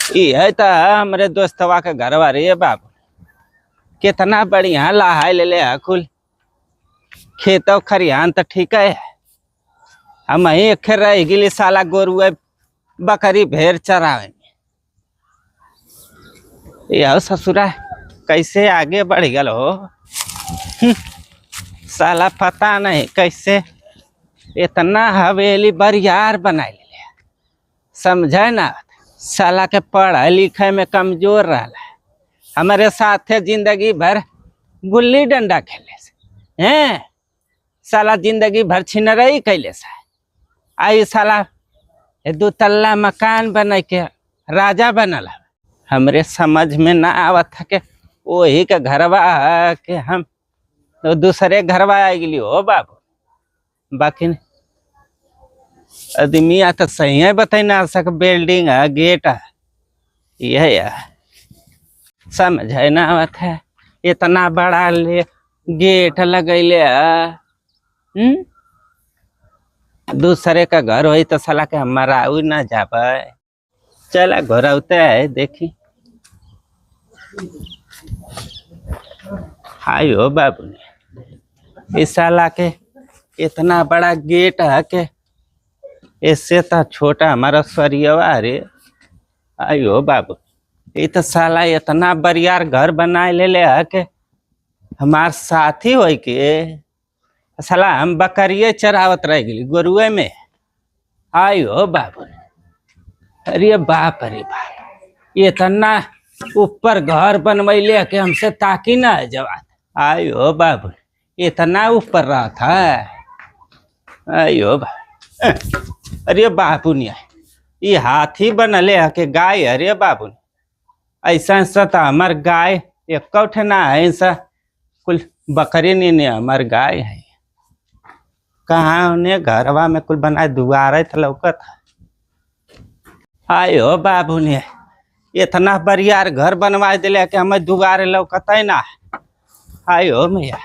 ई है त हमरे दोस्तवा के घरवा रे बाबू। केतना बढ़िया लहाय लेले है कुल खेत खरिहान त ठीक है। हम एक रह गेली साला गोरुआ बकरी भेड़ चरावे में। यह ससुरा कैसे आगे बढ़ गल हो। साला पता नहीं कैसे इतना हवेली बरियार बना ले, समझे ना। साला के पढ़ाई लिखे में कमजोर रहा है, हमारे साथे जिंदगी भर गुल्ली डंडा खेले से हैं, साला जिंदगी भर छिनरई कैले से। आई साला दो तल्ला मकान बना के राजा बनल। हमरे समझ में ना आवत था के वही के घरवा के हम तो दूसरे घरवा आ गई हो बाबू। बाकी आदमी आ तो सही है बताई ना सक, बिल्डिंग है गेट है यह है, समझ है ना आवत है। इतना बड़ा ले गेट लगैले है। दूसरे का घर होई तो साला के हमारा आऊ ना जाबे। चला घर आते है देखी। हाय हो बाबू ने इस साला के इतना बड़ा गेट है के इससे तो छोटा हमारा सरियवा रे। आयो बाबू ये तो साला इतना बरियार घर बनाए ले ले है के हमार साथी होई के साला हम बकरिए चरावत रह गई गोरुए में। आयो बाबू अरे बाप रे बाप, इतना ऊपर घर बनवैले के हमसे ताकी ना है जवाब। आयो बाबू इतना ऊपर रहा था। आयो बाबू अरे बाबू ने ये हाथी बनले है के गाय। अरे बाबू ऐसा ऐसा तो हमार गाय एक ठे ना है, ऐसा कुल बकरी नहीं ने हमार गाय है। कहाँ उन्हें घरवा में कुल बनाए दुआरे तो लौकत है। आयो बाबू ने इतना बरियार घर बनवा दिले कि हमें दुआरे लौकत है ना। आयो मैया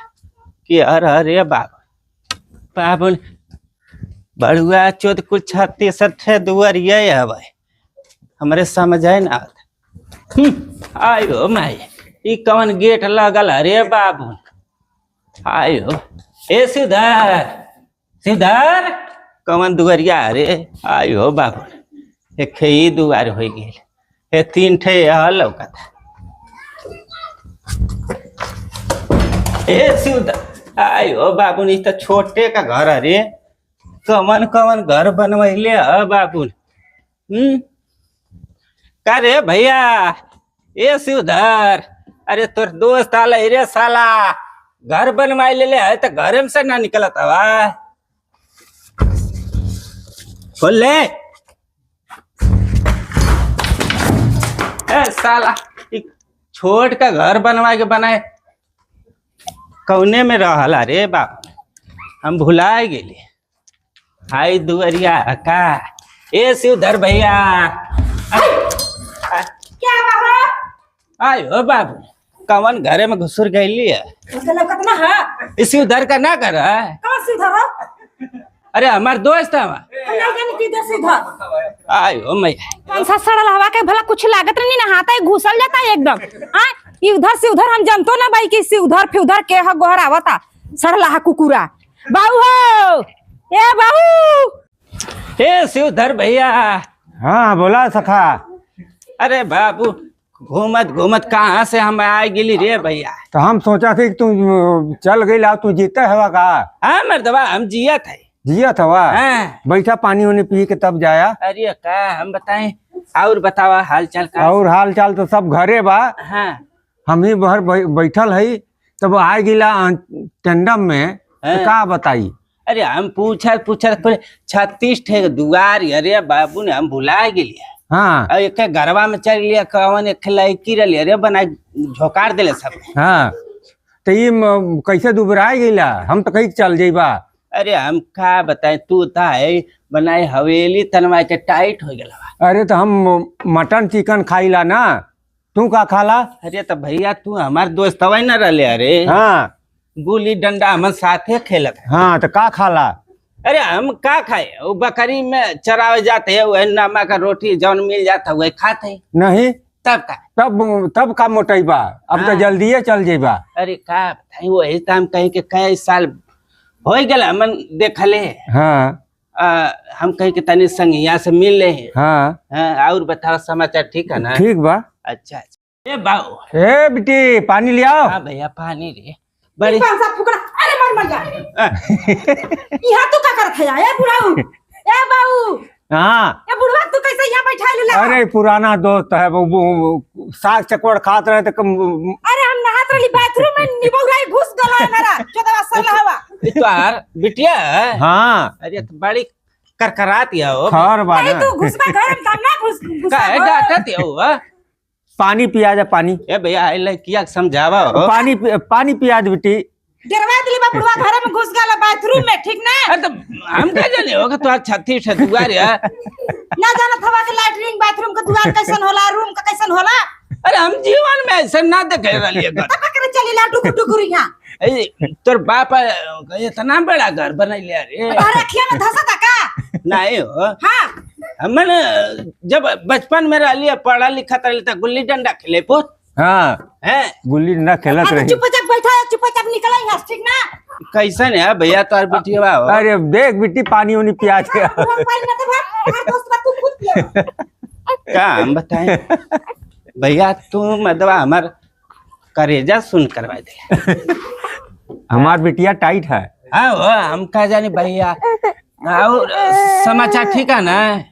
कि अरे अरे बाबू बाबू बड़ुआ चोद कुछ 36 ठे दुआरिये हवे, हमरे समझ है ना। आयो माई ई कौन गेट लगल अरे बाबू। आयो ए सिधर सिधर कौन दुआरिया अरे। आयो बाबू एक ही दुआर हो गेल, ए तीन ठे लौकत। ए सिधर आयो बाबू नी तो छोटे का घर अरे कवन कवन घर बनवैले ह बाबू। का रे भैया ए शिवधर, अरे तोर दोस्त आल रे साला घर बनवाए ले है तो घरे में से ना निकलत हवा। खोल ले ए साला छोट का घर बनवाए के बनाए कौने में रहल रे बाप, हम भुलाए गेली। हाय दुआरिया का ए शिवधर भैया। क्या बाबा? आयो बाबू कवन घरे में घुसुर गईली है। कितना है इस शिवधर का ना कर है। कौन शिवधर? अरे हमार दोस्त है। हम नहीं जाने किधर शिवधर। आयो मैया कौन सा सड़ल हवा के भला कुछ लागत नहीं ना, हाथ घुसल जाता है एकदम। हां इधर से उधर हम जानतो ना भाई कि उधर फिर के ह गोहर आवता सड़ला हा कुकुरा। बाबू हो ए बाबू ए शिवधर भैया। हाँ बोला सखा। अरे बाबू घूमत घूमत कहाँ से हम आए गिली रे भैया। तो हम सोचा थी कि तू चल गई ला, तू जीता हवा का। हाँ मर्दवा हम जियत है। जियत हवा? हाँ। बैठा पानी उनी पी के तब जाया। अरे का हम बताएं और बतावा हाल चाल का। और हाल चाल तो सब घरे बा। हाँ हम ही बाहर बैठल है तब आए गिला टेंडम में। हाँ। तो का बताई। अरे हम पूछा पूछा 36 ठे दुआर अरे बाबू ने हम भुला गेलिए। हाँ और एक घरवा में चल लिया कवन एक लड़की रही अरे बना झोकार दिले सब। हाँ तो ये कैसे दुबराए गईला, हम तो कहीं चल जाइबा। अरे हम का बताए तू था है बनाए हवेली तनवा के टाइट हो गया। अरे तो हम मटन चिकन खाइला ना, तू का खाला? अरे तो भैया तू हमार दोस्त हवा ना रहे। अरे हाँ गुल्ली डंडा हम साथे खेलत। हाँ तो का खाला? अरे हम का खाए, वो बकरी में चरावे जाते है, वह नमा का रोटी जौन मिल जाता वही खाते है। नहीं तब का तब तब का मोटैबा, अब तो हाँ। जल्दिए चल जेबा। अरे का बताई, वही तो हम कहीं के कई साल हो गया हमन देखले। हाँ हम कहीं के तनी संगिया से मिल ले हैं। हाँ हाँ, और बताओ समाचार ठीक है ना? ठीक बा। अच्छा अच्छा। ए बाऊ। ए बेटी पानी ले आओ। हाँ भैया पानी रे बड़ी पाँच सात फुकड़ा। अरे मर मर जा, यहाँ तू का करत है ए बुढ़ाऊ? ए बाऊ। हाँ ए बुढ़वा तू कैसे यहाँ बैठा ले? अरे पुराना दोस्त है वो साग चकवड़ खात रहे तो अरे हम नहात रहली बाथरूम में, निबौराई घुस गला है मेरा चोदवा सरला हवा। ये तो बिटिया है। हाँ अरे तो बड़ी करकरात या हो। खर बा नहीं ना। तू घुसबा घर में तब ना घुस का है घुसबा। डांटत या हो, हाँ? पानी पिया जा पानी। ए भैया आई लड़किया के समझावा हो। पानी पानी पिया दे बेटी। डरवा दिली बा बुढ़वा घर में घुस गला बाथरूम में, ठीक ना? अरे तो हम का जाने होगा तो छत्ती छतुआ रे। ना जानत हवा के लैट्रिन बाथरूम का दुआर कैसन होला, रूम का कैसन होला। अरे हम जीवन में ऐसे ना देखे रहिए घर। तब करे चली ला टुकुर टुकुर यहाँ। ए तोर बाप इतना बड़ा घर बनैले रे। तोहरे अखिया में धसता का? नहीं हो। हाँ हमन जब बचपन में रहलिए पढ़ा लिखा रही तो गुल्ली डंडा खेले पोत हाँ हैं। गुल्ली डंडा खेलत अरे रही। चुपचाप बैठा है, चुपचाप निकला यहाँ, ठीक ना? कैसन है भैया तोर बिटिया हो? अरे देख बेटी पानी उनी पिया दे। बुढ़वा पानी ना दे भाग, हर दोस्त बा तू खुद पिया। का हम बताएं भैया तू मदवा हमार करेजा सुन करवा दे। हमार बिटिया टाइट है। हाँ हो, हम का जाने भैया। और समाचार ठीक है ना?